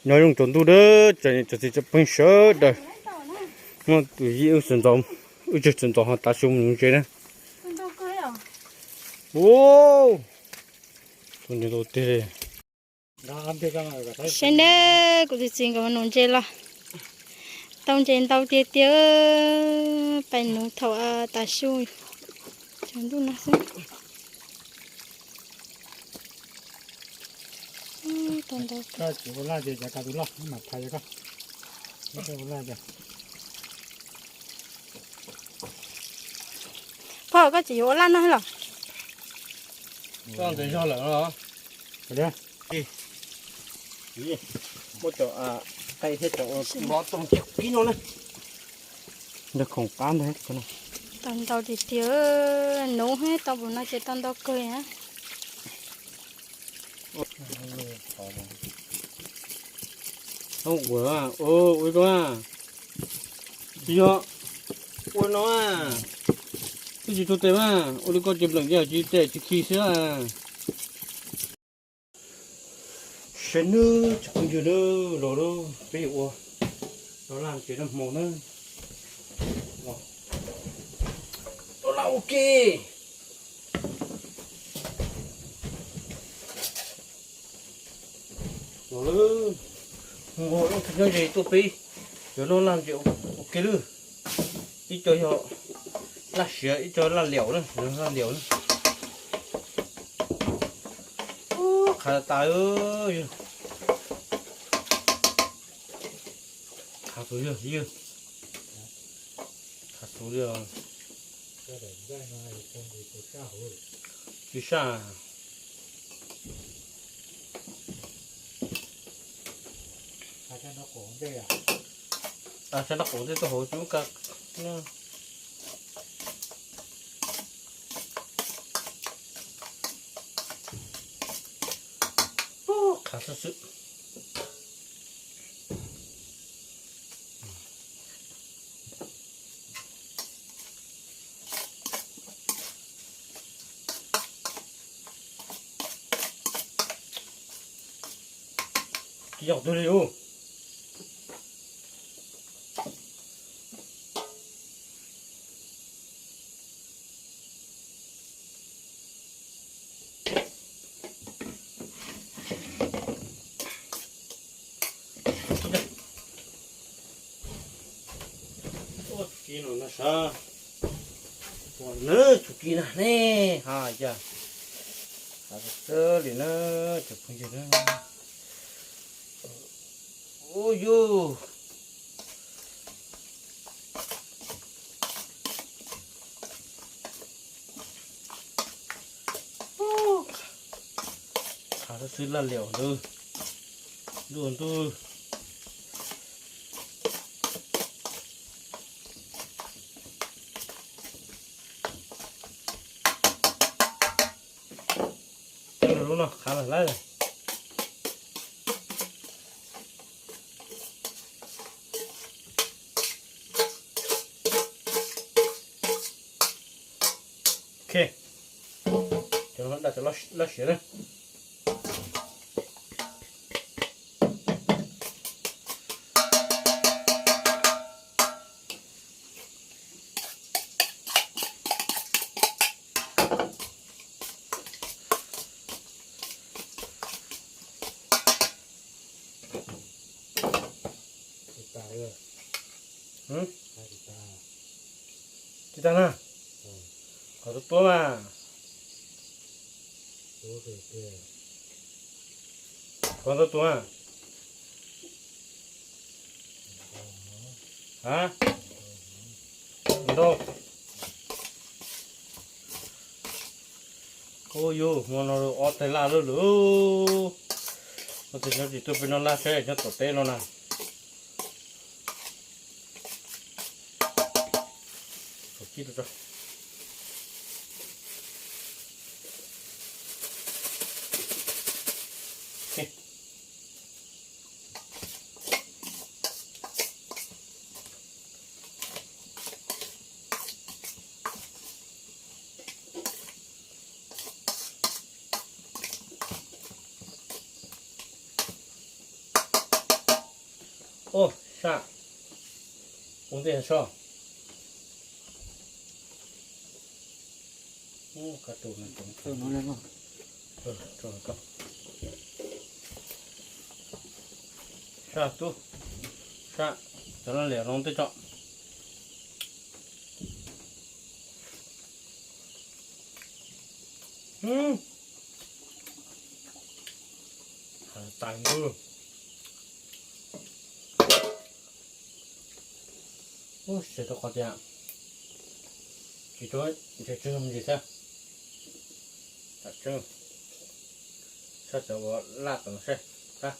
Nyob zoo tsaus ntuj na, cov niam cov txiv cov phooj ywg sawv daws. Muaj tus yij wb txiv ntxawm, wb txiv ntxawm ho tav su mus nuv ntses na. Tus ntses ntau tiag li. Saib na, kuv tus txiv nkawd nuv ntses los tau ntses ntau tiag tiag, pais nuv thaum tav su tsaus ntuj no xwb. Tau ntau. Phauj, koj tsis yuav ua laj no los? Koj ntawd zog lawm los? Muab cov qe thiab cov npov too kiag qib no na. Ntawd khoom qab ntawd. Tau ntau tiag tiag, nuv tau npaum no ces tau ntau kawg na. Ua zoo, tsis yog ua no, twb tsis tu tes mas ua li koj ces npleem ces tsis tes tsis khi xwb. Saib nawb tsoom phooj ywg nawb, los lawm peb yuav ua noj laj ntses noj hmo na. Noj laj ua ke. Los lawm, mus ua lub txiv nyob ze tuaj peb yuav noj laj ntses ua ke lawm. Ib co yog laj siav ib co laj liaum na, laj liaum na. Qhav tas, qhav tus yawg, qhav tus li. Tsis saj. Saib noj qab ntej tuaj hauv cub ka. Qhav xwb xwb. Tsis yog twg li ub. Tsuv ki no na, tsuv ki na ne, ha ya, ha li na, cov phooj ywg na. Ua yus qhav xwb laj liaum ntawd, ntuj ntuj. Lub no qhav lawm. Ok, cov no da cov loj siav na. Tsis tas na, qhov tuaj tuaj mas. Qhov tuaj tuaj mas. Ha, ntau. Ub yus, hmo no ob tais laj lawm lawm. Ua tes nyob tsis tuaj peb noj laj saib nyob tom teb no na. Ua, saj, ua ntej soj. Ka tus no, saj tub, saj, cov no liam zoo tej tso. Tais ntuj, ub, siav rau qhov tias tsis tshua ntses tsawg me ntsis thiab. Tam tseeb, sab cov uas laj tom no seb, sab.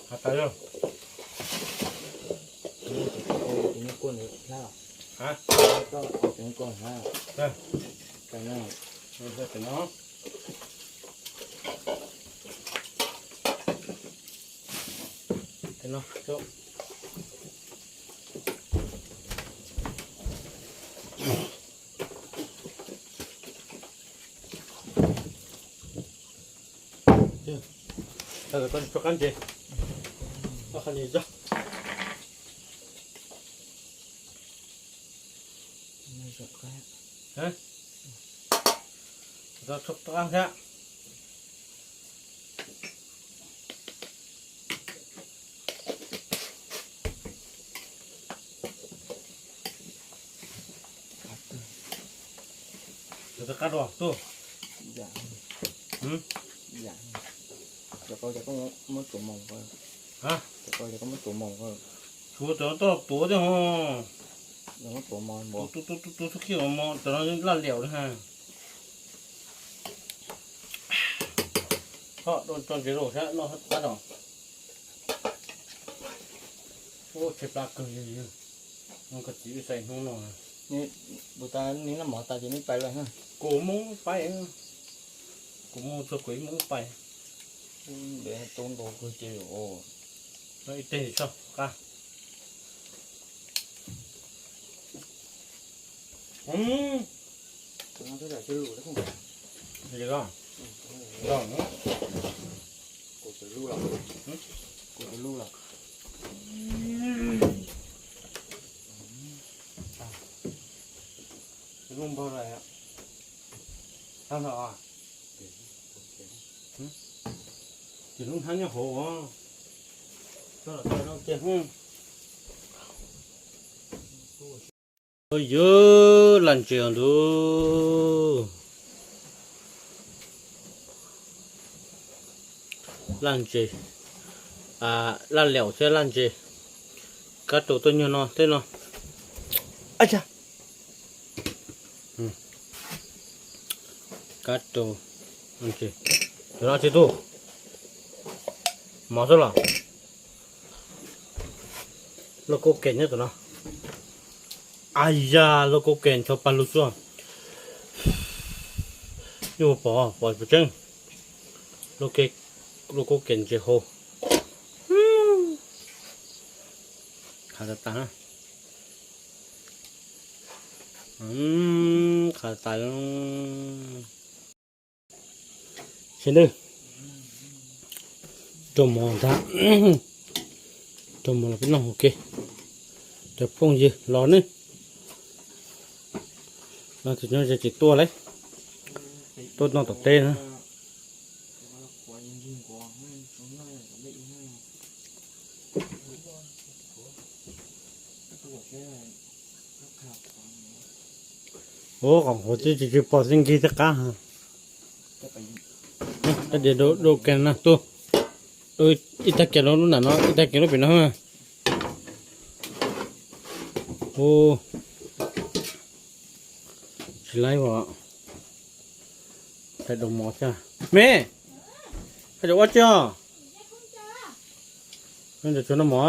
Has tas yog. Koj tso qab ntses, koj qhov ni zog. Tso tso qab thiab. Tso qab dua tuj. Tsuav cov toj tuav thiab ho. Tuav tuav tuav tuav txhua khij os, cov no laj liaum li ha. Ho tso ntses rau sab noj qab no. Ub, tshaib plab kawg li. Koj txiv wb xaiv hnub no. Kuv tas nij noj mov tas ces neb pais lawm. Kuv Hmoob paib, kuv mus txog kuv ib Hmoob paib. Npe tub nto kawg ces ib teg tso qab. Li ko, kuv lub npog lawm. Tab no, ces lub hnab nyob hauv os. Koj los tau no kiag. Ua yog laj ntses os ntuj. Laj ntses, laj liaum thiab laj ntses. Kab rau tuaj nyuag no tej no. Ab, kab rau ntses. Cov no tsis tu mov xwb los. Lauj kaub kem nyob tom no. Ab ya, lauj kaub kem ncho paj lug xwb. Nyuj pom pom pes tseeb. Lauj kaub kem ntses hau. Qhav tas tas, qhav tas. Sawv daws, rau mov ntag, rau mov los peb noj ua ke. Cov phooj ywg los ne, no tsis nyob ze tsis tuaj lawm, tuaj noj tom teb na. Ua qhov qhuav tsis tsis pom txij nkig tej qab. Ib tag kiag no lub nram no, ib tag kiag lub pem no. Ua tsis laib os. Thaij dua mov thiab me. Thaij dua ua tsi os? Ntawd tsuas noj mov.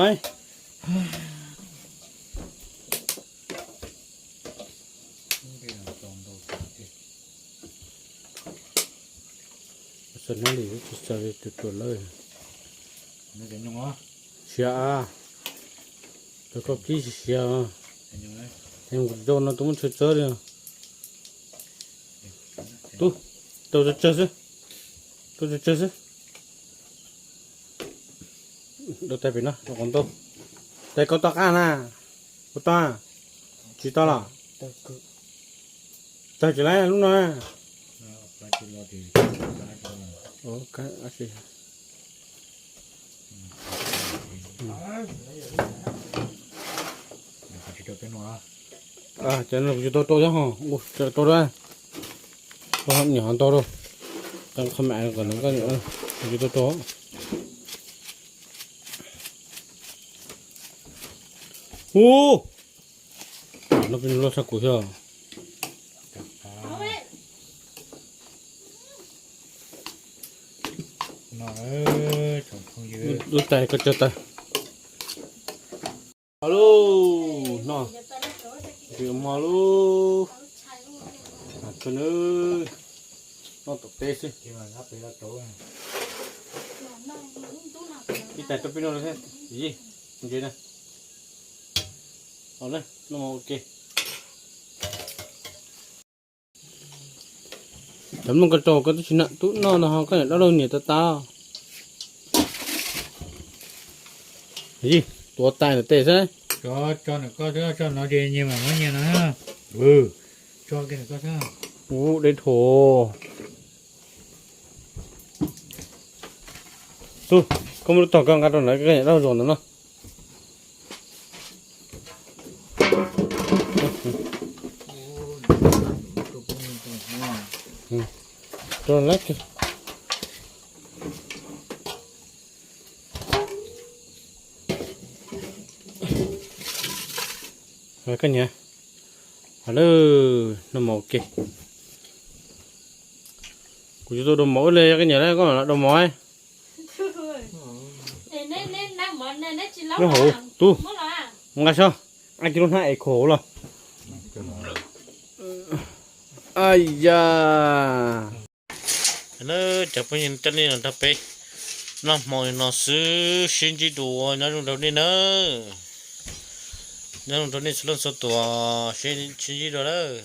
Xav hnab li tsis xav li tus ruam lawm. Siav a, cov koj kib siav. Kuv tsis tau no tus muab ntshaw tsawg li. Tub, tau tsawg tsawg xwb. Tau tsawg tsawg xwb. Dau tais pem no rau qhov ntau. Tais koj toj qab na. Koj toj, tsis tau los? Tawg tsis laib lub no na. Ces no kuv tsis tau rau thiab ho, tsis tau rau. Niam ho ntau rau. Qhov mam kom nws, kuv tsis tau rau. Ub, no peb loj tshaj kuv thiab. Lub tais koj cog tas. Lauj, no tsis hmo lauj. Koj nws noj tom teb xwb. Ib tais rau peb noj thiab. Ntse na. Noj ua ke. Cov mloog koj rau koj twb tsis nam tub noj no ho koj niam dab laug niam tas tas. Tuav tais ntawm tes xwb. Tso ntawm koj xwb, tso no ces nyias mam muab nyias no. Tso kiag ntawm koj xwb. Ub, deb dhau. Tub, koj muab lub tog koj nqa rau ntawd, koj niam dab laug zaum ntawd no. Koj niam, ha lawm, noj mov ua ke. Kuv tsis tau dau mov li, koj niam, koj dau mov. Nyob hauv tub, nqa sob, ab, cia lub hnab es khuam hauv los. Ai ya. Cov phooj ywg, coj nej los nrog peb noj hmo no xwb, sib ntsib dua, nyob zoo rau nej nawb. Nyob zoo rau nej txhua leej txhua tus, sib ntsib dua lawm.